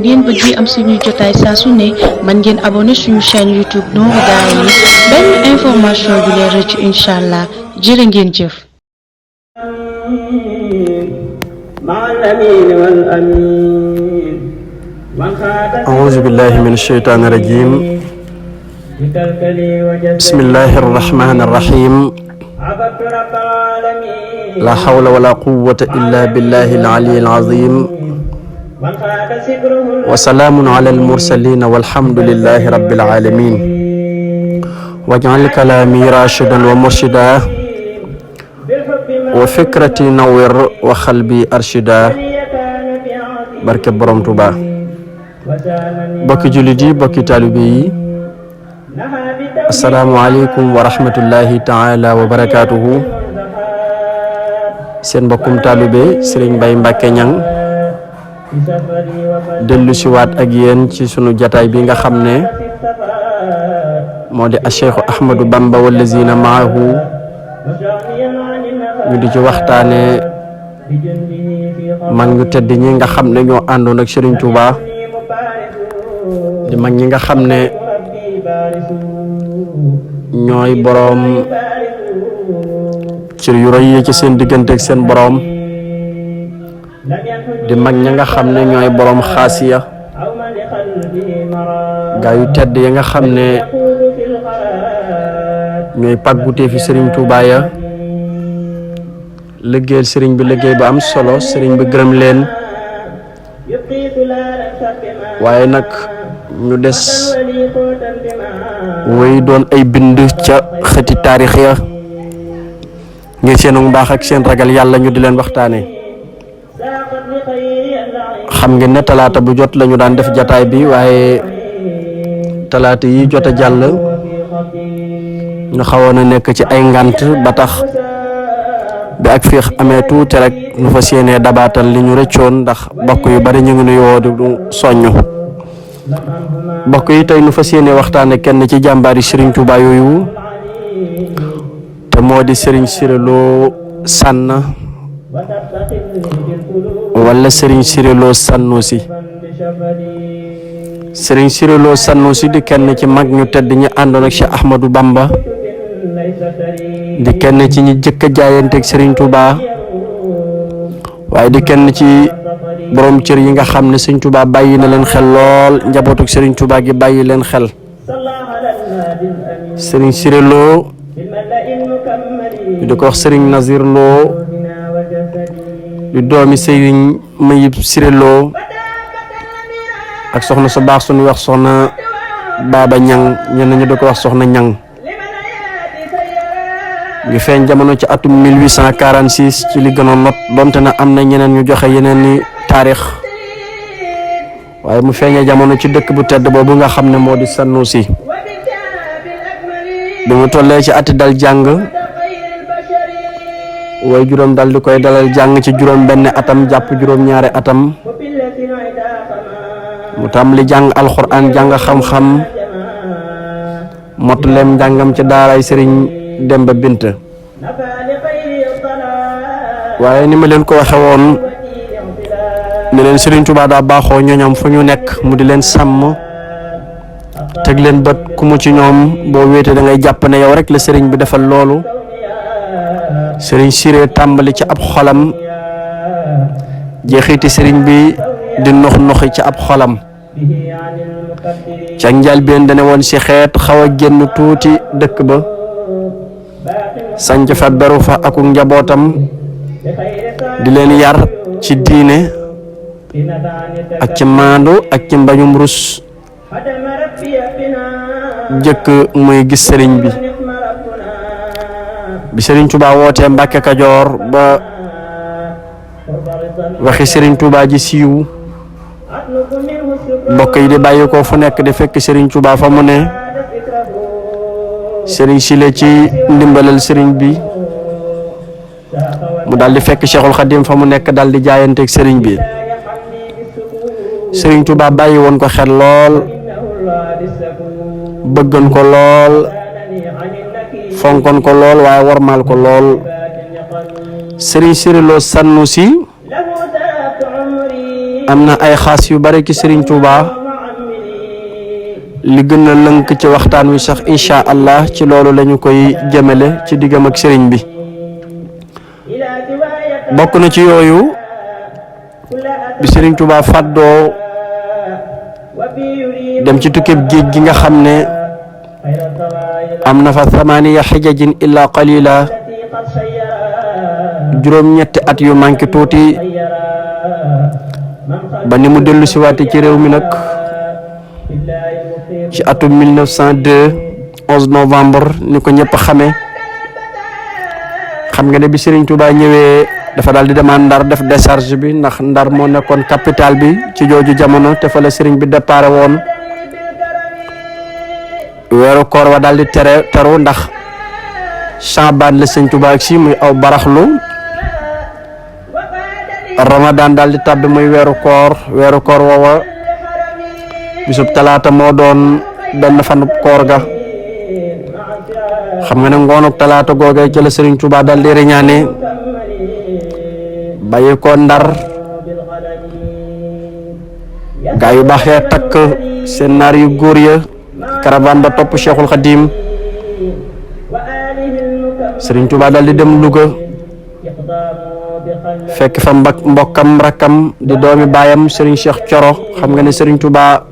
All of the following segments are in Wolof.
ngeen bëgg am suñu jotaay saa su ne mën ngeen abonné suñu chaîne YouTube Nourou Darayni benn information du leen rëcc incha allah jërë ngeen jëf. أعوذ بالله من الشيطان الرجيم بسم الله الرحمن الرحيم لا حول ولا قوة إلا بالله العلي العظيم وسلام على المرسلين والحمد لله رب العالمين واجعل كلامي راشدا ومرشدا وفكرتي نور وقلبي أرشدا barke borom Tuuba bokki jullit yi bokki taalibe yi asalaamaaleykum wa rahmatullahi taala wa barakaatuhu seen mbokkum taalibe Serigne Mbaye Mbacke Niang dellu si waat ak yéen ci sunu jataay bi nga xam ne moo di Cheikh Ahmadou Bamba wallazina maahu ñu di ci waxtaane mag ñu tedd ñi nga xam ne ñoo àndoon ak Serigne Touba di mag ñi nga xam ne ñooy boroom cër yu rëy yi ci seen diggante ak seen boroom di mag ñi nga xam ne ñooy boroom xaasiya gaa yu tedd yi nga xam ne ñooy pàggutee fi Serigne Touba ya liggéeyal sëriñ bi liggéey ba am solo sëriñ bi gërëm leen waaye nag ñu des way doon ay bind ca xëti taarix ya ngir seenu mbaax ak seen ragal yàlla ñu di leen waxtaane xam ngeen ne talaata bu jot lañu daan def jataay bi waaye talaata yi jot a jàll ñu xawoon a nekk ci ay ngant ba tax bi ak fiix amee tuuti rek nu fa séenee dabaatal li ñu rëccoon ndax bokk yu bari ñu ngi nuy woo du soññ bokk yi tey nu fa séenee waxtaane kenn ci jàmbaari Serigne Touba yooyu te moo di Serigne Siré Lo Sànn wala Serigne Siré Lo Sànnusi Serigne Siré Lo Sànnusi di kenn ci mag ñu tedd ñi àndoon ak Cheikh Ahmadou Bamba di kenn ci ñi jëkk a jaayanteeg Serigne Touba waaye di kenn ci borom cër yi nga xam ne Serigne Touba bàyyi na leen xel lool njabootug Serigne Touba gi bàyyi leen xel Serigne Siré Lo di ko wax Serigne Nazir Lo di doomi Serigne Mayib Siré Lo ak soxna su baax suñu wax soxna Baba Niang ñenn ñu di ko wax soxna Niang ngi feeñ jamono ci atum 1846 ci li gënoon not donte na am na ñeneen ñu joxe yeneen ni taarix waaye mu feeñee jamono ci dëkk bu tedd boobu nga xam ne moo di Sanusi bi mu tollee ci ati dal jàng way juróom dal di koy dalal jàng ci juróom benn atam jàpp juróom ñaari atam mu tàmbali jàng alxuraan jàng xam-xam mottaleem njàngam ci daaray sëriñ Demba Bint waaye ni ma leen ko waxe woon ne leen Serigne Touba daa baaxoo ñoñam fu ñu nekk mu di leen sàmm teg leen bët ku mu ci ñoom boo wéete da ngay jàpp ne yow rek la Serigne bi defal loolu Serigne Siré tàmbali ci ab xolam jeexiti Serigne bi di noxi ci ab xolam ca njëlbéen dane woon si xeet xaw a génn tuuti dëkk ba sanc fa beru fa aku njabootam di leen yar ci diine ak ci maandu ak ci mbañum rus jëkk muy gis sëriñ bi Serigne Touba wootee Mbàkke Kajoor ba waxi Serigne Touba ji siiw mbokk yi di bàyyi ko fu nekk di fekk Serigne Touba fa mu ne Serigne Sile ci ndimbalal Serigne bi mu daal di fekk Cheikhul Khadim fa mu nekk daal di jaayanteeg Serigne bi Serigne Touba bàyyi woon ko xel lool bëggan ko lool fonkon ko lool waaye warmaal ko lool Serigne Siré Lo Sànnusi am na ay xaas yu bari ci Serigne Touba li gën a lënk ci waxtaan wi sax incha allah ci loolu lañu koy jëmale ci diggam ak Serigne bi bokk na ci yooyu bi Serigne Touba fàddoo dem ci tukkib géej gi nga xam ne am na fa 8 xijajin illa qalila juróom-ñetti at yu manqué tuuti ba ni mu dellu si waate ci réew mi nag ci atum 1902 11 novembre ni ko ñëpp xamee xam nga ne bi Serigne Touba ñëwee dafa daal di demaan Ndar def décharge bi ndax Ndar moo nekkoon capital bi ci jooju jamono te fa la Serigne bi départ woon weeru koor wa daal di teru ndax Shaabaan la Serigne Touba ak si muy aw baraxlu Ramadan daal di tàbbi muy weeru koor woowa bisub talaata moo doon benn fanub koor ga xam nga ne ngoonuk talaata googee ci la Serigne Touba daal di reñaane bàyyi ko Ndar gaa yu baax ya takk seen naar yu góor ya caravane ba topp Cheikhul Khadim Serigne Touba daal di dem Louga fekk fa mbokkam rakkam di doomi baayam Serigne Cheikh Thioro xam nga ne Serigne Touba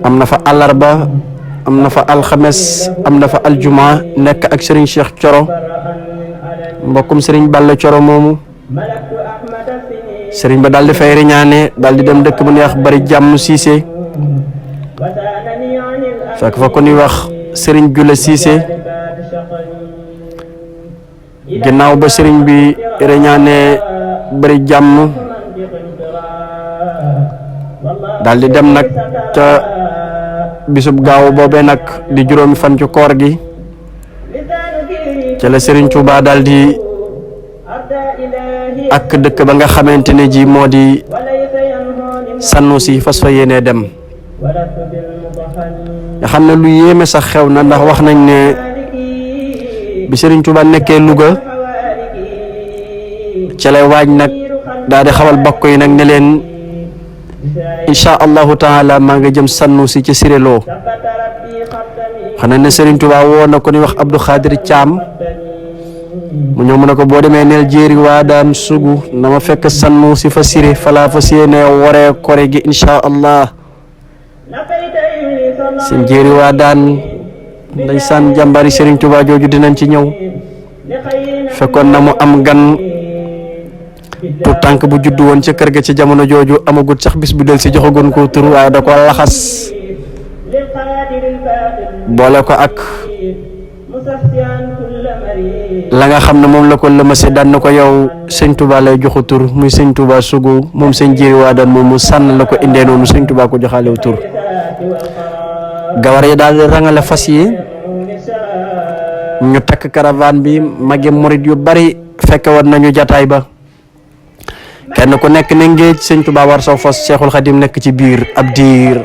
am na fa àllarba am na fa alxames am na fa aljuma nekk ak Serigne Cheikh Thioro mbokkum Serigne Balla Thioro moomu Serigne ba daal di fay riñaane daal di dem dëkk bu ñuy wax bari jàmm Cissé fekk fa ko ñuy wax Serigne Jula Cissé ginnaaw ba Serigne bi riñaane bari jàmm daal di dem nag ca bisub gaaw boobee nag di juróomi fan ci koor gi ca la Serigne Touba daal di ak dëkk ba nga xamante ne ji moo di Sanusi fas fa yéenee dem nga xam ne lu yéeme sax xew na ndax wax nañ ne bi Serigne Touba nekkee Louga ca lay waaj nag daal di xawal bokk yi nag ne leen incha allahu taala maa nga jëm Sanusi ci Sirelo xanaa ne Serigne Touba woo na ko ni wax Abdou Khadir Thiam mu ñëw mu ne ko boo demee neel jéeri waa daan sugu na ma fekk Sanusi fa Siré falaa fa séenee waree kore gi incha allah seen jéeri waa daan ndeysaan jàmbari Serigne Touba jooju dinañ ci ñëw fekkoon na mu am gan tu tànk bu juddu woon ca kër ga ci jamono jooju amagut sax bis bu del si joxagoon ko tur waaye da ko laxas boole ko ak la nga xam ne moom la ko lëmase daan na ko yow sëñ Touba lay joxu tur muy sëñ Touba sugu moom sëñ jéeri waa daan moom mu sànn la ko indee noonu sëñ Touba ko joxaalew tur gawar yi daal di rangale fas yi ñu takk caravane bi magi murid yu bari fekke woon nañu jataay ba kenn ku nekk ne ngéej sëñ Touba war saw fas Cheikhul Khadim nekk ci biir ab diir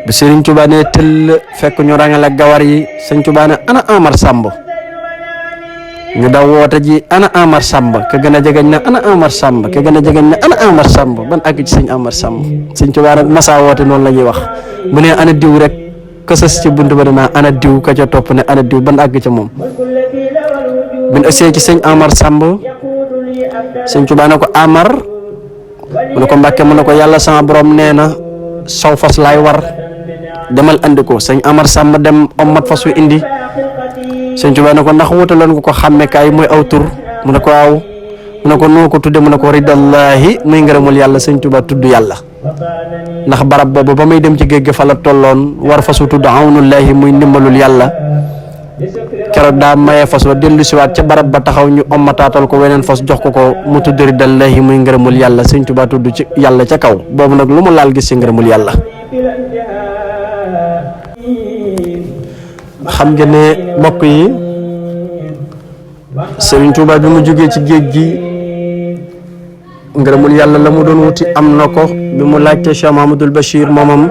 bi Serigne Touba ne tëll fekk ñu rangale gawar yi sëñ Touba ne ana Amar Samb ñu daw woote ji ana Amar Samb ka gën a jegeñ ne ana Amar Samb ka gën a jegeñ ne ana Amar Samb ban àgg ci sëñ Amar Samb sëñ Touba nag masa woote noonu la ñuy wax bu ne ana diw rek kësës ci buntu ba dinaa ana diw ka ca topp ne ana diw ban àgg ca moom bin ëgsee ci sëñ Amar Samb sëñ Touba ne ko Amar mu ne ko Mbàkke mu ne ko yàlla sama borom nee na saw fas laay war demal andi ko sëñ Amar Samb dem ommat fas wi indi sëñ Touba ne ko ndax wutaloon nga ko xàmme kaay mooy aw tur mu ne ko waaw mu ne ko noo ko tudde mu ne ko ridallahi muy ngërëmul yàlla sëñ Touba tudd yàlla ndax barab boobu ba muy dem ci géej gi fa la tolloon war fasu tudd awnullahi muy ndimbalul yàlla keroog daa maye fas wa dellu siwaat ca barab ba taxaw ñu ommataatal ko weneen fas jox ko ko mu tudd ridallahi muy ngërëmul yàlla sëñ Touba tudd ci yàlla ca kaw boobu nag lu mu laal gis ci ngërëmul yàlla xam nga ne mbokk yi Serigne Touba bi mu jógee ci géej gi ngërëmul yàlla la mu doon wuti am na ko bi mu laajte Cheikh Mahamadul Bachir moomam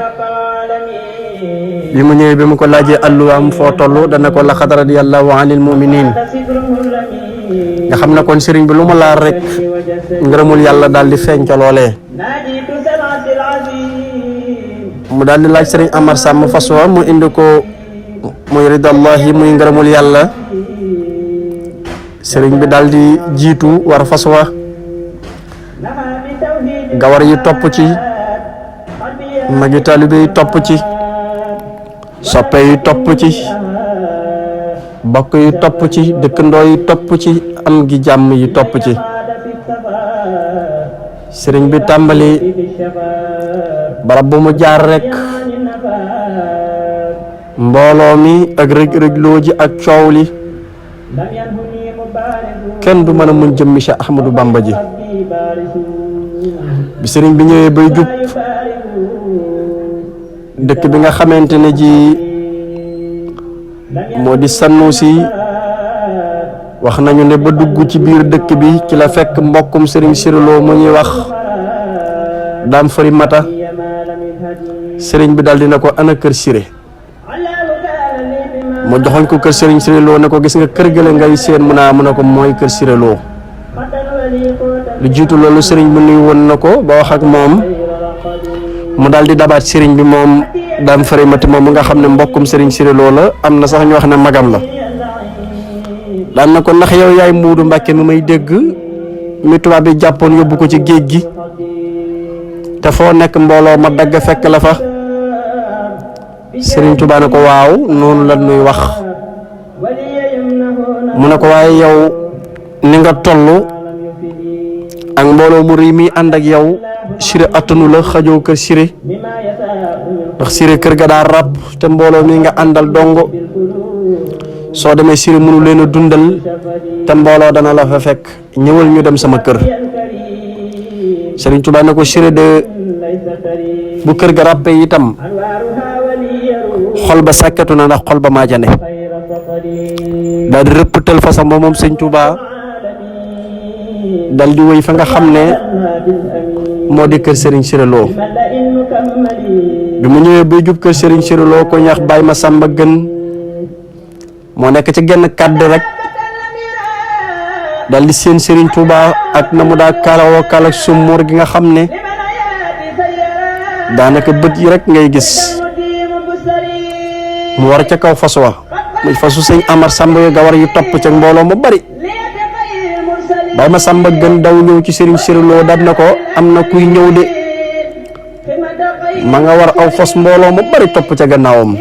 bi mu ñëwee bi mu ko laajee alluwaam foo toll dana ko laqad radiyallahu anil muminin nga xam ne kon sëriñ bi lu mu laal rek ngërëmul yàlla daal di feeñ ca loolee mu daal di laaj sëriñ Amar Samb fas wa mu indi ko muy ridallahi muy ngërëmul yàlla sëriñ bi daal di jiitu war fas wa gawar yi topp ci magi taalibe yi topp ci soppe yi topp ci bokk yi topp ci dëkkandoo yi topp ci am gi jàmm yi topp ci sëriñ bi tàmbali barab bu mu jaar rek mbooloo mi ak rëg-rëgloo ji ak coow li kenn du mën a muñ jëmmi Cheikh Ahmadou Bamba ji bi sëriñ bi ñëwee bay jub dëkk bi nga xamante ne ji moo di Sanusi wax nañu ne ba dugg ci biir dëkk bi ci la fekk mbokkum sëriñ Sirilo mu ñuy wax daam fari mata sëriñ bi daal dina ko ana kër Siré mu joxoñ ko kër sëriñ Sirilo ne ko gis nga kër gële ngay seen mu ne ko mooy kër Sirilo lu jiitu loolu sëriñ bi nuyu woon na ko ba wax ak moom mu daal di dabaat sëriñ bi moom daam fari mata moom mu nga xam ne mbokkum sëriñ Sirilo la am na sax ñu wax ne magam la daan na ko ndax yow yaay Muudu Mbàkke mi may dégg mi tubaab bi jàppoon yóbbu ko ci géej gi te foo nekk mbooloo ma dagg fekk la fa Sëriñ Tuubaa ne ko waaw noonu la nuy wax mu ne ko waaye yow ni nga toll ak mbooloo mu rëy mi ànd ak yow Siré attanu la xajoo kër Siré ndax Siré kër ga daa ràpp te mbooloo mi nga àndal dongo soo demee Siré mënu leen a dundal te mbooloo dana la fa fekk ñëwal ñu dem sama kër Sëriñ Tuubaa ne ko Siré de bu kër ga ràppe itam xol ba sàkkatu na ndax xol ba maa ja ne daal di rëpptal fasam ba moom Sëriñ Tuubaa dal di wéy fa nga xam ne moo di kër Sëriñ Siré Lo bi mu ñëwee bay jub kër Sëriñ Siré Lo ko ñax Baay ma Sàmba Gën moo nekk ci genn kàdd rek dal di seen Sëriñ Tuubaa ak na mu daa kaalawoo kaalak summuur gi nga xam ne daanaka bët yi rek ngay gis mu war ca kaw fas wa muy fasu sëñ Amar Samb yo gawar yu topp ca mbooloo mu bari Baay ma Sàmba Gën daw ñëw ci Sëriñ Siré Lo daan na ko am na kuy ñëw de ma nga war aw fas mbooloo mu bari topp ca gannaawam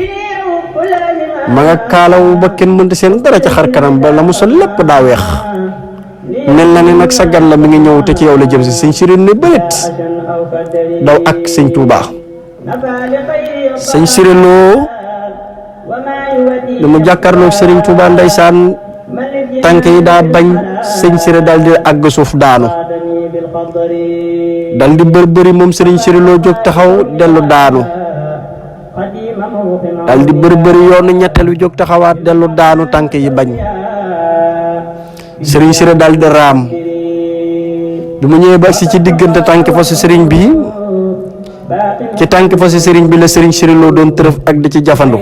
ma nga kaalawu ba kenn mënta seen dara ca xar kanam ba la mu sol lépp daa weex mel na ne nag sa gan la mi ngi ñëw te ci yow la jëm si sëñ Siré ne bërit daw ak sëñ Tuubaa sëñ Siré Lo lu mu jàkkaarloog Sëriñ Tuubaa ndeysaan tànk yi daa bañ sëñ Siré daal di àgg suuf daanu dal di bëri moom Sëriñ Siré Lo jóg taxaw dellu daanu dal di bëri yoonu ñetteelu jóg taxawaat dellu daanu tànk yi bañ Sëriñ Siré dal di raam bi mu ñëwee ba si ci diggante tànk fa si sëriñ bi ci tànk fa si sëriñ bi la Sëriñ Siré Lo doon tërëf ak di ci jafandu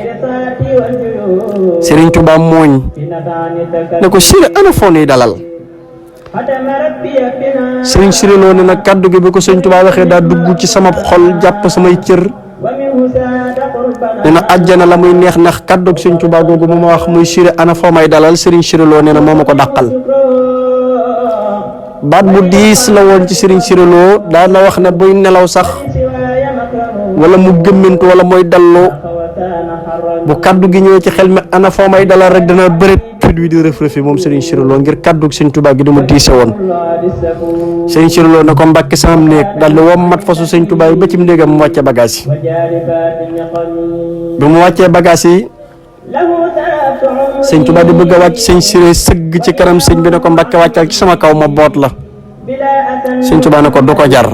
Sëriñ Tuubaa mooñ ne ko Siré ana foo nuy dalal Sëriñ Siré Lo ne nag kàddu gi bi ko Sëriñ Tuubaa waxee daa dugg ci sama xol jàpp samay cër nee na àjjana la muy neex ndax kàddu ak Sëriñ Tuubaa googu mu ma wax muy Siré ana foo may dalal Sëriñ Siré Lo nee na moo ma ko dàqal baat bu diis la woon ci Sëriñ Siré Lo daan na wax ne buy nelaw sax wala mu gëmmintu wala mooy dalloo bu kaddu gi ñëwee ci xel mi ana foo may dalal rek dana bëri fit wi di rëf-rëfi moom Sëriñ Siré Lo ngir kaddu Sëriñ Tuubaa gi dama diise woon Sëriñ Siré Lo ne ko Mbàkke samam néeg daal di wom mat fasu Sëriñ Tuubaa yi ba ci néegam mu wàcce bagage yi bi mu wàccee bagage yi Sëriñ Tuubaa di bëgg a wàcc Sëriñ Siré sëgg ci kanam sëñ bi ne ko Mbàkke wàccal ci sama kaw ma boot la Sëriñ Tuubaa ne ko du ko jar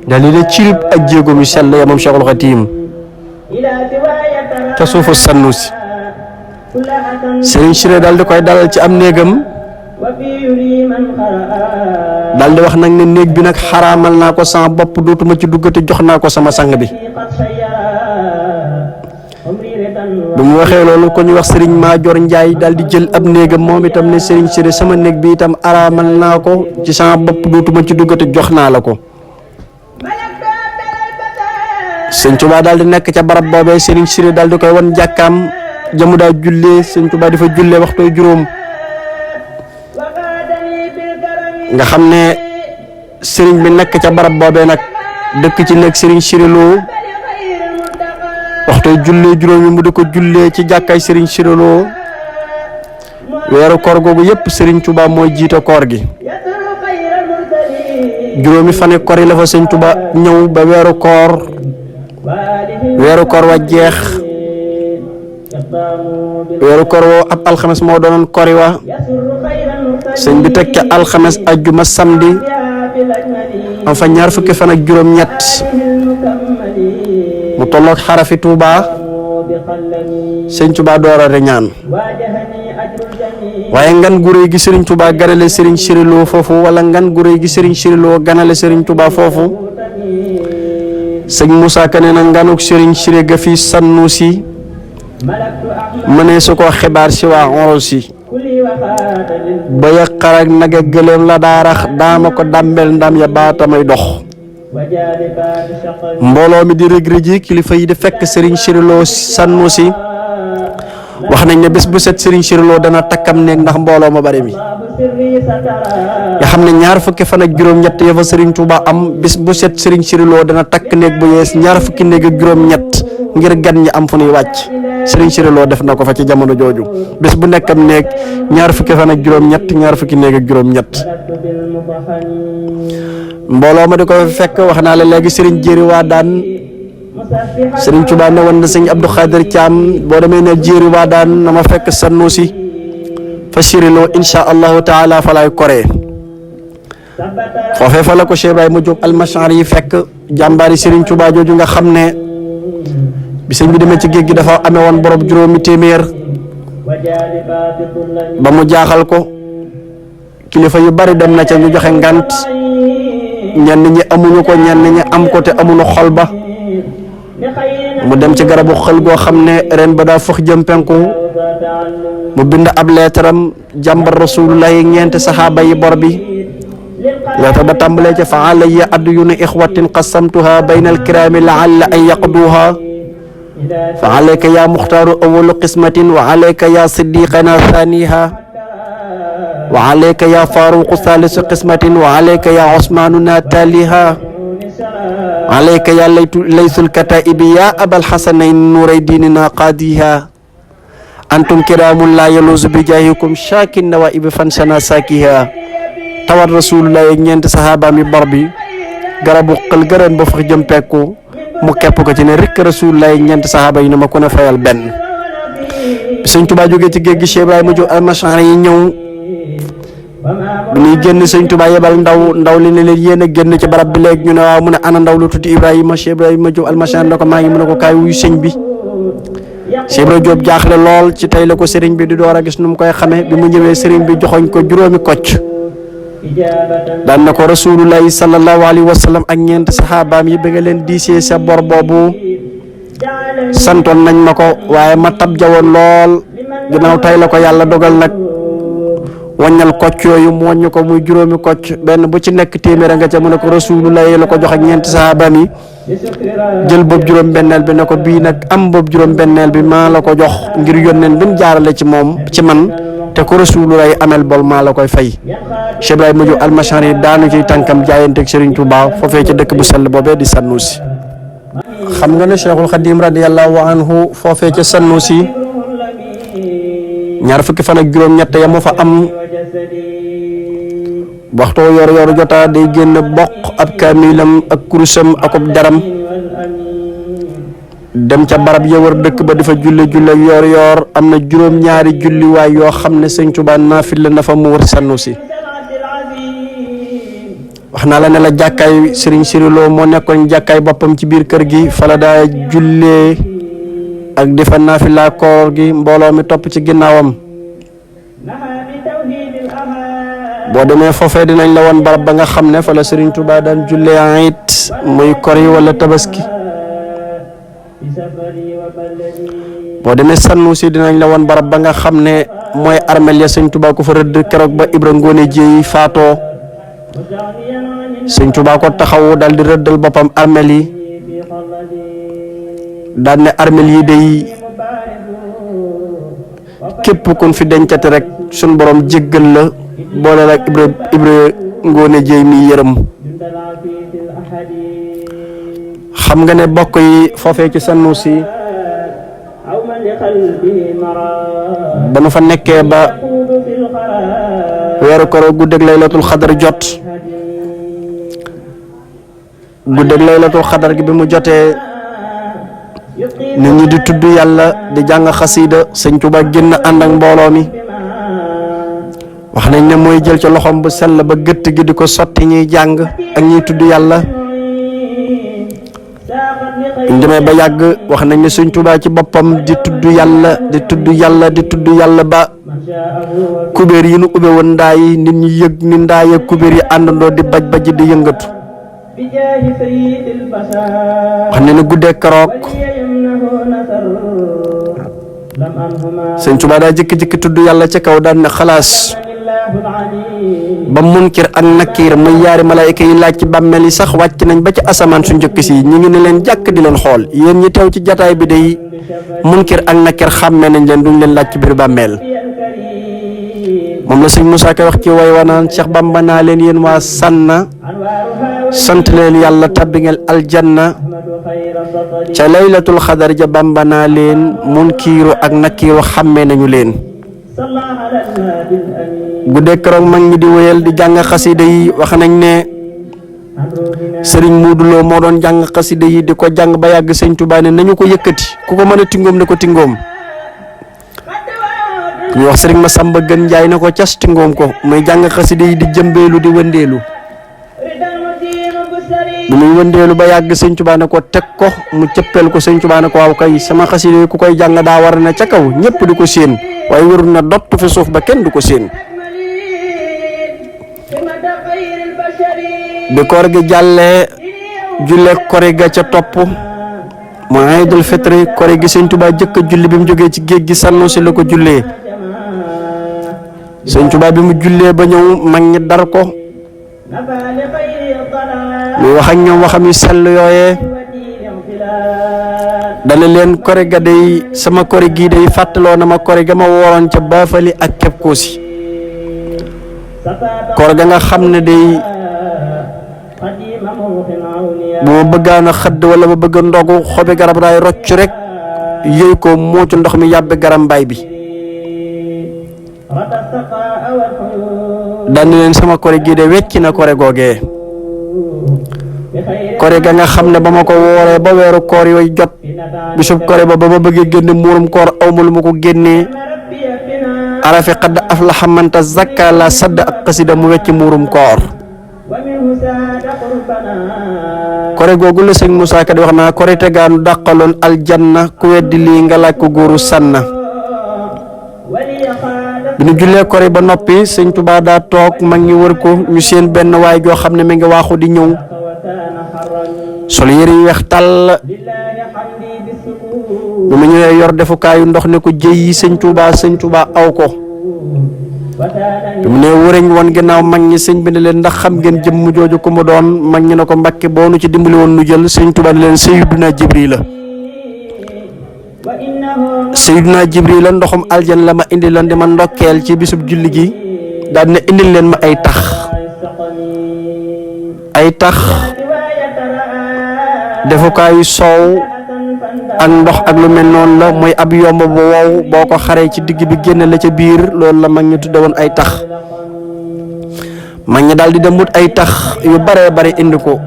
daal di cirib ak jéego mi sell ya moom Cheikhul Khadim te suufu Sanusi Sëriñ Siré daal di koy dalal ci am néegam daal di wax nag ne néeg bi nag xaraamal naa ko sama bopp dootuma ci duggati jox naa ko sama sang bi bu mu waxee loolu ko ñu wax sëriñ Maajoor Njaay daal di jël ab néegam moom itam ne sëriñ Siré sama néeg bi itam araamal naa ko ci sama bopp duutuma ci duggate jox naa la ko. sëñ Tuubaa daal di nekk ca barab boobee sëriñ Siré daal di koy wan jàkkaam jamu daa jullee sëñ Tuubaa di fa jullee waxtooy juróom nga xam ne sëriñ bi nekk ca barab boobee nag dëkk ci nekk sëriñ Siré Lo waxtooy jullee juróom yi mu di ko jullee ci jàkkaay sëriñ Siré Lo weeru koor googu yépp sëriñ Tuubaa mooy jiite koor gi juróomi fane koor yi la fa sëñ Tuubaa ñëw ba weeru koor wa jeex weeru koor woo ab alxames moo doonoon kori wa sëñ bi teg ca alxames ajjuma samedi am fa ñaar fukki fan ak juróom ñett mu tolloog xarafi Tuuba sëñ Tuuba door a reñaan waaye ngan gu réy gi sëriñ Tuuba ganale sëriñ Siré Lo foofu wala ngan gu réy gi sëriñ Siré Lo ganale sëriñ Tuuba foofu sëñ Moussa Ka nee na nganuk sëriñ Siré ga fi Sanusi mënee su ko xibaar si waa Orosi ba ya xarak naga gëléem la daarax daama ko dàmbel ndam ya baatamay dox mbooloo mi di rëg-rëg yi kilifa yi di fekk sëriñ Siré Lo Sanusi wax nañ ne bés bu set sëriñ Siré Lo dana takkam néeg ndax mbooloo ma bari mi nga xam ne ñaar fukki fan ak juróom-ñett ya fa sëriñ Touba am bés bu set sëriñ Siré Lo dana takk néeg bu yees ñaar fukki néeg ak juróom-ñett ngir gan ñi am fu ñuy wàcc sëriñ Siré Lo def na ko fa ci jamono jooju bés bu nekkam néeg ñaar fukki fan ak juróom-ñett ñaar fukki néeg ak juróom-ñett mbooloo ma di ko fekk wax naa la léegi sëriñ Jéeri waa daan sëriñ Touba ne woon na sëñ Abdou Khadir Thiam boo demee ne Jéeri waa daan na ma fekk Sanusi fa Siré Lo insha allahu taala fa lay koree foofee fa la ko Cheikh Ibrahima Diop almachar yi fekk jàmbaari sëriñ Touba jooju nga xam ne bi sëñ bi demee ci géej gi dafa amee woon borom juróomi téeméer ba mu jaaxal ko kilifa yu bari dem na ca ñu joxe ngant ñenn ñi amuñu ko ñenn ñi am ko te amuñu xol ba mu dem ci garabu xël goo xam ne ren ba daa fëx jëm penku mu bind ab leetaram jàmbar rasulullah yi ñeenti saxaaba yi bor bi leetar ba tàmbalee ca fa alayya adyunu ixwatin qasamtuha bayna alkiraami laalla an yaqduha fa alayka ya muxtaaru awalu qismatin wa alayka ya siddiqana thaniha wa alayka ya faruqu thalisu qismatin wa alayka ya usmanuna taliha alayka ya laysul kataibi ya abal xasanayn nuuray diinina qaadiha antum kiraamun la yaluusu bi jaahikum shaakin nawaibi fansana saakiha tawat rasulullah ak ñeenti saxaabaam yi bor bi garabu xël gërën ba fax jëm pekku mu kepp ko ci ne rek rasulullah ak ñeenti saxaaba yi ne ma ku ne fayal benn bi sëñ Tuubaa jógee ci géej gi Cheikh Ibrahima Diop almachar yi ñëw bi ñuy génn sëñ Tuubaa yebal ndaw li ne leen yéen a génn ci barab bi léegi ñu ne waaw mu ne ana ndaw lu tuuti Ibrahima Cheikh Ibrahima Diop almachar ne ko maa ngi mu ne ko kaay wuyu sëñ bi Cheikh Ibrahima Diop jaaxle lool ci tey la ko sëriñ bi di door a gis nu mu koy xamee bi mu ñëwee sëriñ bi joxoñ ko juróomi kocc daan na ko rasulullahi sallallahu alayhi wa sallam ak ñeent saxaabaam yi ba nga leen diisee sa bor boobu santoon nañ ma ko waaye ma tab jawoon lool ginnaaw tey la ko yàlla dogal nag waññal kocc yooyu mu wàññi ko muy juróomi kocc benn bu ci nekk téeméer nga ca mu ne ko rasulullahi la ko jox ak ñeenti saxaabaam yi jël boobu juróom-benneel bi ne ko bii nag am boobu juróom-benneel bi maa la ko jox ngir yónneen bi mu jaarale ci moom ci man te ko rasulullahi amel bol maa la koy fay Cheikh Ibrahima Diop almachar yi daanu ciy tànkam jaayanteeg Serigne Touba foofee ca dëkk bu sell boobee di Sanusi xam nga ne Cheikhul Khadim radiyallahu anhu foofee ca Sanusi ñaar fukki fan ak juróom-ñett ya mu fa am waxtu yor jotaa day génn bokk ab kaamilam ak kurusam akub daram dem ca barab ya wër dëkk ba dafa julle yor am na juróom-ñaari julliwaay yoo xam ne sëñ Tuubaa naafila na fa mu wër Sanusi wax naa la ne la jàkkaay sëriñ Siré Lo moo nekkoon jàkkaay boppam ci biir kër gi fa la daa jullee ak di fa naafila koor gi mbooloo mi topp ci ginnaawam boo demee foofee dinañ la woon barab ba nga xam ne fa la sëriñ Tuubaa daan jullee ayit muy kori wala tabaski boo demee Sanusi dinañ la woon barab ba nga xam ne mooy armel ya sëñ Tuubaa ko fa rëdd keroog ba Ibra Ngoone Jéey faatoo sëñ Tuubaa ko taxawu dal di rëddal boppam armel yi daan ne armel yi day képp kun fi dencati rek suñ borom jéggal la boole la Ibra Ngoone Jéey mi yërëm. xam nga ne bokk yi foofee ci Sanusi ba nu fa nekkee ba weeru koor guddeeg laylatul xadar jot guddeeg laylatul xadar gi bi mu jotee nit ñi di tudd yàlla di jàng xasiida sëñ Tuubaa génn ànd ak mbooloo mi wax nañ ne mooy jël ca loxoom bu sell ba gëtt gi di ko sotti ñuy jàng ak ñuy tudd yàlla. ñu demee ba yàgg wax nañ ne sëñ Tuubaa ci boppam di tudd yàlla di tudd yàlla di tudd yàlla ba kubéer yi nu ubbe woon ndaa yi nit ñi yëg ni ndaa ya kubéer yi àndandoo di baj baji di yëngatu. wax nañ ne guddee keroog sëñ Tuubaa daa jëkki-jëkki tudd yàlla ca kaw daan ne xalaas ba munkir ak nakiir muy yaari malaayika yi laaj ci bàmmeel yi sax wàcc nañ ba ci asamaan su njëkk si ñu ngi ne leen jàkk di leen xool yéen ñi teew ci jataay bi day munkir ak nakiir xàmmee nañ leen duñ leen laaj ci biir bàmmeel. moom la sëñ Moussa Ka wax ci way wanaan Cheikh Bamba naa leen yéen waa Sànna sant leen yàlla tabbi ngeen aljanna ca laylatul xadar ja Bamba naa leen munkiiru ak nakiiru xàmmee nañu leen. guddee keroog mag ñi di wéyal di jàng xasida yi wax nañ ne sëriñ Muudu Lo moo doon jàng xasida yi di ko jàng ba yàgg sëñ Tuubaa ne nañu ko yëkkati ku ko mën a tingoom ne ko tingoom ñu wax sëriñ Masamba Gën Njaay na ko cas tingoom ko muy jàng xasida yi di jëmbeelu di wëndeelu bu muy wëndeelu ba yàgg sëñ Tuubaa ne ko teg ko mu cëppeel ko sëñ Tuubaa ne ko waaw kay sama xasida yi ku koy jàng daa war na ca kaw ñëpp di ko séen waaye warul na dott fi suuf ba kenn du ko séen. bi koor gi jàllee julle kori ga ca topp mooy Aydul Fitri kori gi sëñ Tuubaa jëkk a julli bi mu jógee ci géej gi Sanusi la ko jullee sëñ Tuubaa bi mu jullee ba ñëw mag ñi dar ko muy wax ak ñoom waxam yu sell yooyee dana leen kori ga day sama kori gii day fàttaloo na ma kori ga ma wooroon ca Baafali ak Kep Koosi koor ga nga xam ne day bu ma bëggaan a xëdd wala ba bëgg a ndogu xobi garab raay rocc rek yëy ko muucu ndox mi yàbbi garam mbaay bi daan leen sama kore gii de wecc na kore googee kore ga nga xam ne ba ma ko wooree ba weeru koor yooyu jot bisub kore ba ma bëggee génne muurum koor awma lu ma ko génnee arafi xadd aflaxa man tazakka la sadd ak xasida mu wecc muurum koor kore googu la sëñ Moussa Ka di wax naa kore tegaanu dàqaloon aljanna ku weddi lii nga laaj ko góoru sànna bi ñu jullee kore ba noppi sëñ Tuubaa daa toog mag ñi wër ko ñu seen benn waay joo xam ne mi ngi waaxu di ñëw sol yëre yu weex tàll bi mu ñëwee yor defukaayu ndox ne ko jëy yi sëñ Tuubaa aw ko bi mu ne wëreñ woon ginnaaw mag ñi sëñ bi ne leen ndax xam ngeen jëmm jooju ku mu doon mag ñi ne ko Mbàkke boo nu ci dimbali woon nu jël sëñ Tuubaa ne leen Sayyiduna Jibril la Sayyiduna Jibril la ndoxum aljan la ma indi leen di ma ndokkeel ci bisub julli gi daal ne indil leen ma ay tax defukaayu soow ak ndox ak lu mel noonu la mooy ab yomb bu wow boo ko xaree ci digg bi génn la ca biir loolu la mag ñi tudde woon ay tax mag ñi daal di dem wut ay tax yu baree bari indi ko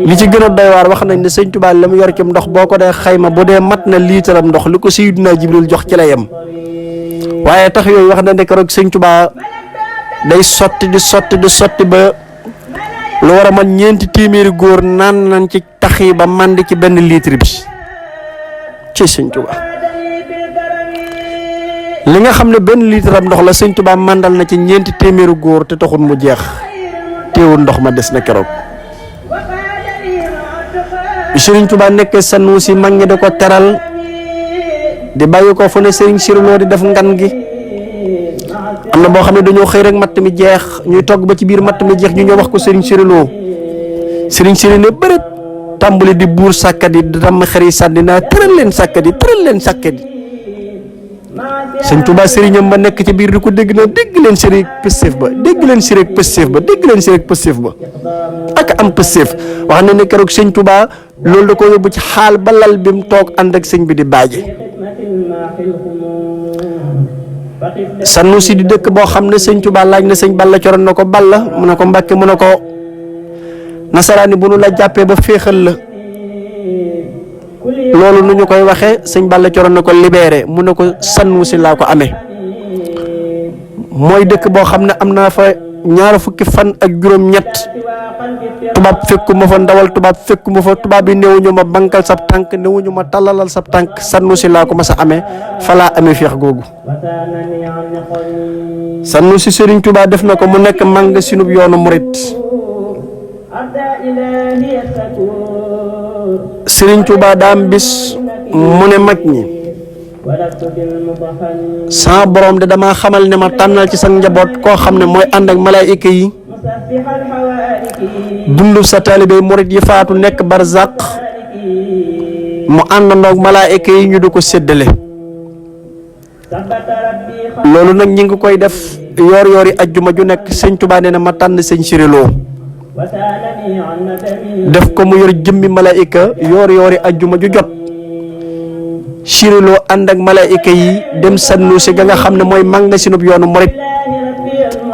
li ci gën a doy waar wax nañ ne sëñ Tuubaa la mu yor ci ndox boo ko dee xayma bu dee mat na liitaram ndox li ko Sayyiduna Jibril jox ci la yem waaye tax yooyu wax na ne keroog sëñ Tuubaa day sotti ba lu war a man 4 téeméeri góor naan nañ ci tax yi ba màndi ci benn litre bi ci sëñ Tuubaa li nga xam ne benn litre am ndox la sëñ Tuubaa màndal na ci 4 téeméeri góor te taxul mu jeex teewul ndox ma des na keroog Sëriñ Tuubaa nekk Sanusi mag ñi da ko teral di bàyyi ko fu ne Serigne Siré Lo di def ngan gi am na boo xam ne dañoo xëy rek matt mi jeex ñuy togg ba ci biir matt mi jeex ñu ñëw wax ko Serigne Siré Lo Serigne Siré ne bëreet tàmbali di buur sàkkat yi di damm xer yi sànni naa tëral leen sàkkat yi sëñ Touba sëriñam ba nekk ci biir di ko dégg na dégg leen Siré pëstéef ba dégg leen Siré pëstéef ba ak am pëstéef wax na ne keroog sëñ Touba loolu da ko yóbbu ci xaal ba lal bi mu toog ànd ak sëñ bi di baaje Sanusi di dëkk boo xam ne sëñ Touba laaj na sëñ Balla Coro na ko Balla mu ne ko Mbàkke mu ne ko nasaraani bu nu la jàppee ba féexal la loolu nu ñu koy waxee sëñ Balla Coro na ko libéré mu ne ko Sanusi laa ko amee mooy dëkk boo xam ne am naa fa 20 fan ak juróom-ñett tubaab fekkuma fa ndawal tubaab fekkuma fa tubaab yi néewuñu ma bankal sab tànk néewuñu ma tallalal sab tànk Sanusi laa ko mas a amee fa laa amee féex googu Sanusi Serigne Touba def na ko mu nekk màng sinub yoonu murit Serigne Touba daam bis mu ne mag ñi sa borom de dama xamal ne ma tànnal ci sa njaboot koo xam ne mooy ànd ak malaayika yi dundu sa taalibe murit yi faatu nekk barzaq mu àndandoog malaayika yi ñu du ko séddale loolu nag ñi ngi koy def yoor yoori ajjuma ju nekk sëñ Touba nee na ma tànn sëñ Siré Lo def ko mu yor jëmmi malaayika yoor yoori ajjuma ju jot Siré Lo ànd ak malaayika yi dem Sanusi ga nga xam ne mooy manga sinub yoonu murit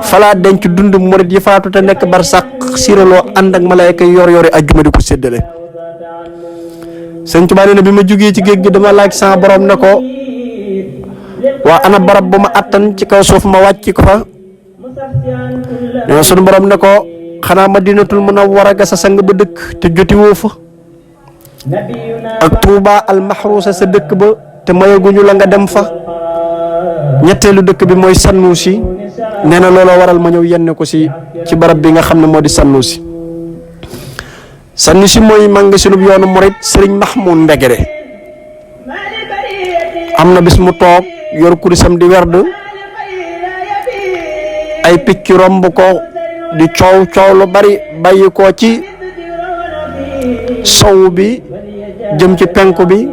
falaa denc dund murit yi faatu te nekk barsàq Siré Lo ànd ak malaayika yi yoor yoori ajjuma di ko séddale sëñ Tuubaa nee na bi ma jógee ci géej gi dama laaj sama borom ne ko waa ana barab bu ma attan ci kaw suuf ma wàcc ko fa nee na sunu borom ne ko xanaa Madinatul Munawwara ga sa sang ba dëkk te joti woo fa ak Touba al Mahrousa sa dëkk ba te mayaguñu la nga dem fa ñetteelu dëkk bi mooy Sanusi nee na looloo waral ma ñëw yenn ko ci barab bi nga xam ne moo di Sanusi mooy màng sinub yoonu murit Serigne Mahmoud Mbegere am na bis mu toog yor kurisam di werd ay picc romb ko di coow lu bari bàyyi ko ci sow bi jëm ci penku bi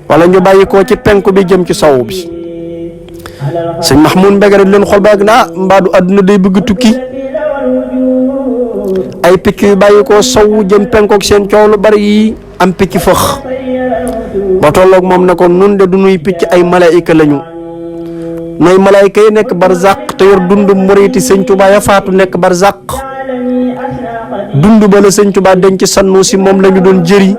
wala ñu bàyyi ko ci penku bi jëm ci sow bi sëñ Mahmoud Mbegere di leen xool ba na mbaadu àdduna day bëgg tukki ay picc yu bàyyi ko sow jëm penku ak seen coow lu bari yi am picc fëx ba tolloog moom ne ko nun de du nuy picc ay malaayika lañu nooy malaayika yi nekk barzaq te yor dund muriti sëñ Touba ya faatu nekk barzaq dund ba la sëñ Touba denc Sanusi moom la ñu doon jëri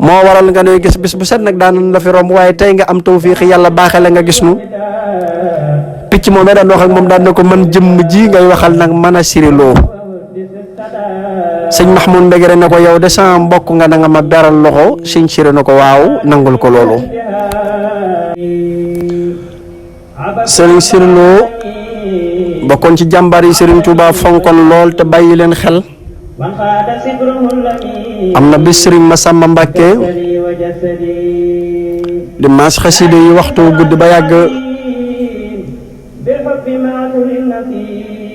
moo waral nga ne gis bis bu set nag daan la fi romb waaye tey nga am tawfiix yàlla baaxee la nga gis nu picc moom daan wax ak moom daan na ko man jëmm ji ngay waxal nag mën a Siré Lo sëñ Mahmoud Mbegere ne ko yow de sama mbokk nga na nga ma beral loxo sëñ Siré na ko waaw nangul ko loolu sëriñ Siré Lo bokkoon ci jàmbaar yi Serigne Touba fonkoon lool te bàyyi leen xel am na bis Serigne Massamba Mbàkke di maas xaside yi waxtu guddi ba yàgg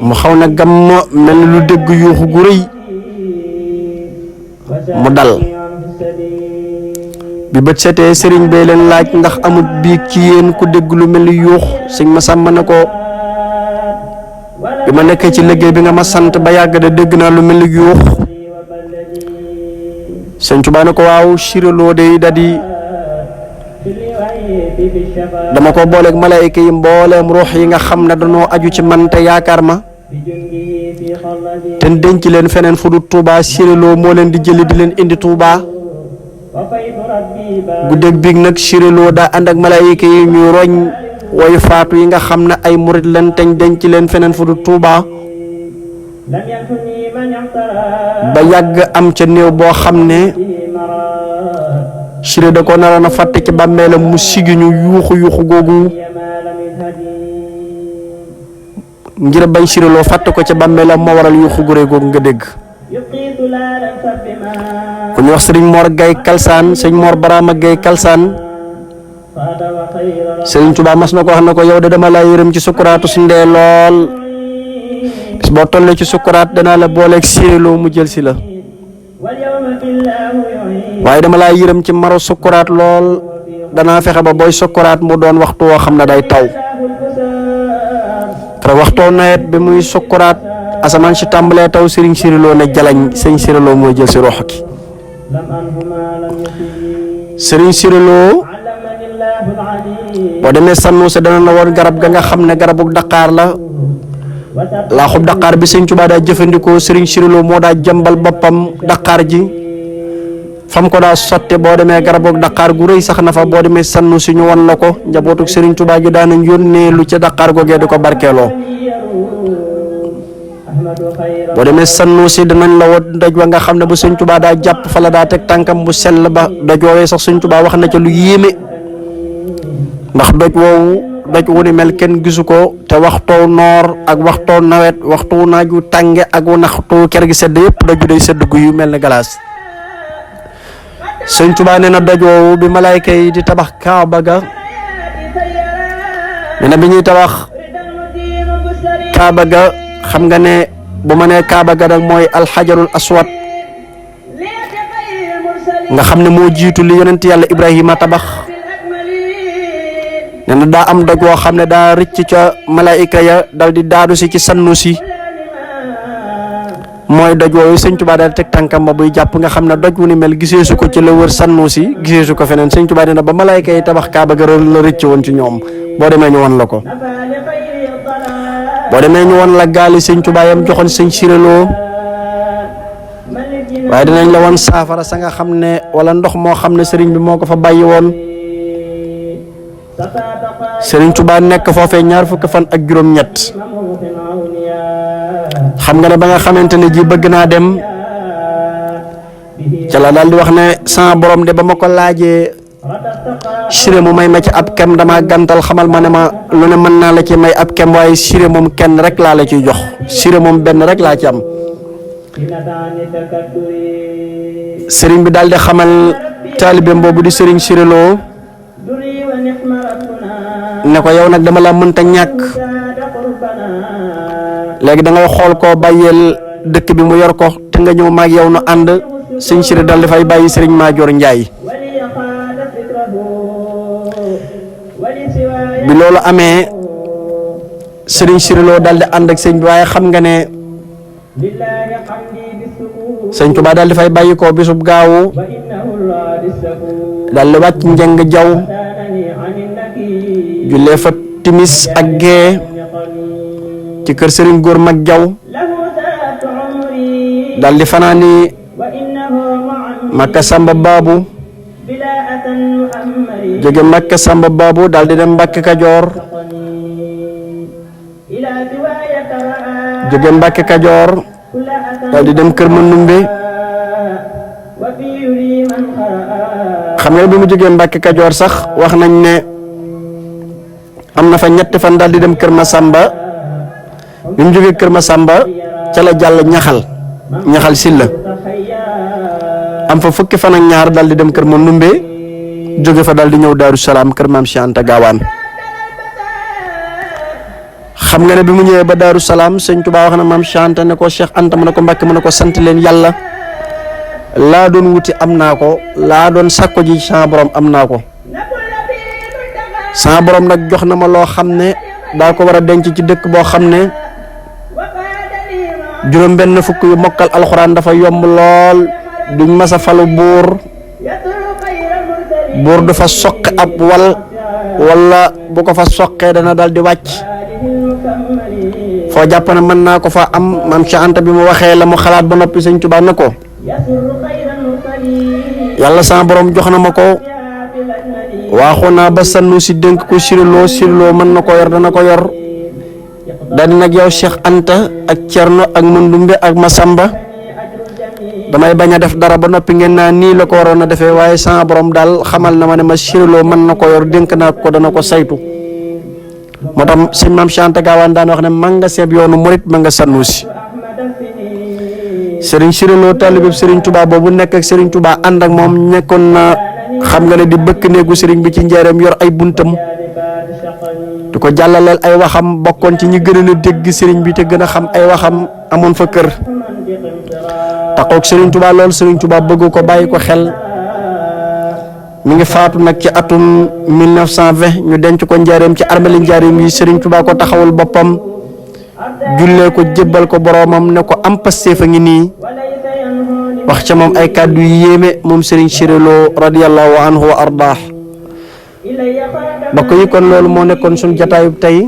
mu xaw na gàmm mel ni lu dégg yuuxu gu rëy mu dal bi bët setee Serigne bee leen laaj ndax amul biig ci yéen ku dégg lu mel ni yuux sëñ Massamba ne ko bi ma nekkee ci liggéey bi nga ma sant ba yàgg de dégg naa lu mel ni yuux sëñ Tuubaa ne ko waaw Siré Lo de dadi dama ko booleeg malaayika yi mbooleem ruux yi nga xam ne dañoo aju ci man te yaakaar ma te denc leen feneen fu du Touba Siré Lo moo leen di jëli di leen indi Touba guddeeg biig nag Siré Lo daa ànd ak malaayika yi ñu roñ woy faatu yi nga xam ne ay murit leen teñ denc leen feneen fu du Touba ba yàgg am ca néew boo xam ne Siré da ko naroon a fàtte ci bàmmeelam mu sigi ñu yuuxu googu ngir bañ Siré Lo fàtte ko ca bàmmeelam moo waral yuuxu gu rëy googu nga dégg ku ñu wax sëriñ Mor Gay Kalsaan sëriñ Mor Barama Gay Kalsaan sëriñ Tuubaa mas na ko wax na ko yow de dama laa yërëm ci sukuraatu su ndee lool bis boo tollee ci sukuraat danaa la booleeg séeloo mu jël si la waaye dama laa yërëm ci maru sukuraat lool danaa fexe ba booy sukuraat mu doon waxtu woo xam ne day taw te waxtoo nawet bi muy sukuraat asamaan si tàmbalee taw sëriñ Siriloo ne jalañ sëriñ Siriloo mooy jël si rox ki sëriñ Siriloo boo demee Sanusi dana la woon garab ga nga xam ne garabu Dakar la laaxub Dakar bi sëriñ Tuubaa daa jëfandikoo sëriñ Siriloo moo daa jëmbal boppam Dakar ji fam ko daa sotte boo demee garabu Dakar gu rëy sax na fa boo demee Sanusi ñu won la ko njabootuk sëriñ Tuubaa gi daanañ yónnee lu ca Dakar googee di ko barkeeloo boo demee Sanusi danañ la won doj wa nga xam ne bu sëriñ Tuubaa daa jàpp fa la daa teg tànkam bu sell ba doj woowee sax sëriñ Tuubaa wax na ca lu yéeme ndax doj woowu doj wu ni mel kenn gisu ko te waxtoo noor ak waxtoo nawet waxtu naaju tànge ak waxtu ker gi sedd yëpp doj day sedd gu yu mel ne galaas sëñ Tuubaa nee na doj woowu bi malaayka yi di tabax Kaaba ga nee na bi ñuy tabax Kaaba ga xam nga ne bu ma nee Kaaba ga nag mooy alxajarul aswad nga xam ne moo jiitu li yonent yàlla Ibrahima tabax nee na daa am doj woo xam ne daa rëcc ca malaayika ya dal di daadu si ci Sanusi mooy doj woowu sëñ Tuubaa daal teg tànkam ba buy jàpp nga xam ne doj wu ni mel giseesu ko ci la wër Sanusi giseesu ko feneen sëñ Tuubaa nee na ba malaayika yi tabax Kaaba ga la rëcc woon ci ñoom boo demee ñu won la ko boo demee ñu won la gaali sëñ Tuubaa yam joxoon sëñ Siriloo waaye dinañ la won saafara sa nga xam ne wala ndox moo xam ne sëriñ bi moo ko fa bàyyi woon sëriñ Tuubaa nekk foofee ñaar fukki fan ak juróom-ñett xam nga ne ba nga xamante ne ji bëgg naa dem ca la daal di wax ne sama borom de ba ma ko laajee siré mu may ma ci ab kem dama gàntal xamal ma ne ma lu ne mën naa la ci may ab kem waaye siré moom kenn rek laa la ciy jox siré moom benn rek laa ci am sëriñ bi daal di xamal taalibeem boobu di sëriñ Siriloo ne ko yow nag dama la mënta ñàkk léegi da ngay xool koo bàyyeel dëkk bi mu yor ko te nga ñëw maag yow nu ànd sëñ Siri dal dafay bàyyi sëriñ Maajoor Njaay bi loolu amee sëriñ Siriloo dal di ànd ak sëñ bi waaye xam nga ne sëñ Tuubaa dal dafay bàyyi ko bisub gaawu dal di wàcc njëng jaw jullee fa timis ak gee ci kër sëriñ góor mag jaw dal di fanaani Makka Samba Baabu jóge Makka Samba Baabu dal di dem Mbàkke Kajoor jóge Mbàkke Kajoor dal di dem kër Mandumbe xam nga bi mu jógee Mbàkke Kajoor sax wax nañ ne am na fa ñetti fan dal di dem kër Masamba bi mu jógee kër Masamba ca la jàll ñaxal silla am fa fukki fan ak ñaar dal di dem kër Mandumbe jóge fa dal di ñëw Daaru Salaam kër Maam Cheikh Anta Gaawaan xam nga ne bi mu ñëwee ba Daaru Salaam sëñ Tuubaa wax na Maam Cheikh Anta ne ko Cheikh Anta mu ne ko Mbàkke mu ne ko sant leen yàlla laa doon wuti am naa ko laa doon sàkko ji sama borom am naa ko sama borom nag jox na ma loo xam ne daa ko war a denc ci dëkk boo xam ne juróom benn fukk yu mokkal alxuraan dafa yomb lool duñ mas a falu buur du fa soqi ab wala bu ko fa soqee dana dal di wàcc foo jàpp ne mën naa ko fa am Maam Cheikh Anta bi mu waxee la mu xalaat ba noppi sëñ Tuubaa ne ko yàlla sama borom jox na ma ko waaxu naa ba Sanusi dénk ko Siriloo mën na ko yor dana ko yor daal di nag yow Cheikh Anta ak Cerno ak Mandumbe ak Masamba damay bañ a def dara ba noppi ngeen naa nii la ko waroon a defee waaye sama borom daal xamal na ma ne ma Siriloo mën na ko yor dénk naa ko dana ko saytu moo tax sëñ Maam Cheikh Anta Gaawaan daan wax ne ma nga seeb yoonu murit ma nga Sanusi Serigne Siré Lo taalibe Serigne Touba boobu nekk ak Serigne Touba ànd ak moom nekkoon na xam nga ne di bëkk néegu Serigne bi ci njaareem yor ay buntam di ko jàllaleel ay waxam bokkoon ci ñi gën a dégg Serigne bi te gën a xam ay waxam amoon fa kër taxoog Serigne Touba lool Serigne Touba bëgg ko bàyyi ko xel mi ngi faatu nag ci atum 1920 ñu denc ko njaareem ci armeli njaareem yi Serigne Touba ko taxawul boppam jullee ko jébbal ko boroomam ne ko am Pastef a ngi nii wax ca moom ay kàddu yu yéeme moom Serigne Siré Lo radiyallahu anhu wa ardaah mbokk yi kon loolu moo nekkoon suñu jataayu tey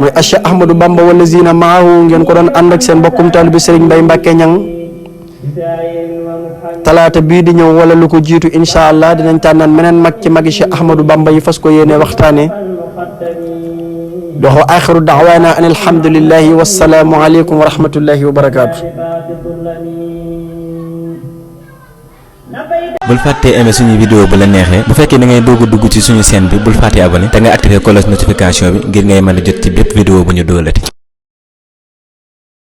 muy Cheikh Ahmadou Bamba wallazina maahu ngeen ko doon ànd ak seen mbokkum taalibe Serigne Mbaye Mbacke Niang talaata bii di ñëw wala lu ko jiitu incha allah dinañ tànnaan meneen mag ci magi Cheikh Ahmadou Bamba yi fas ko yéene waxtaane doxo axiru da'waana an alhamdulillahi wassalaamu aleykum wa rahmatullahi wa barakaatu. bul fàttee aimer suñu vidéo bu la neexee bu fekkee da ngay dugg ci suñu chaîne bi bul fàttee abonné te nga activer cloche notification bi ngir ngay mën a jot ci bépp vidéo bu ñu doolati.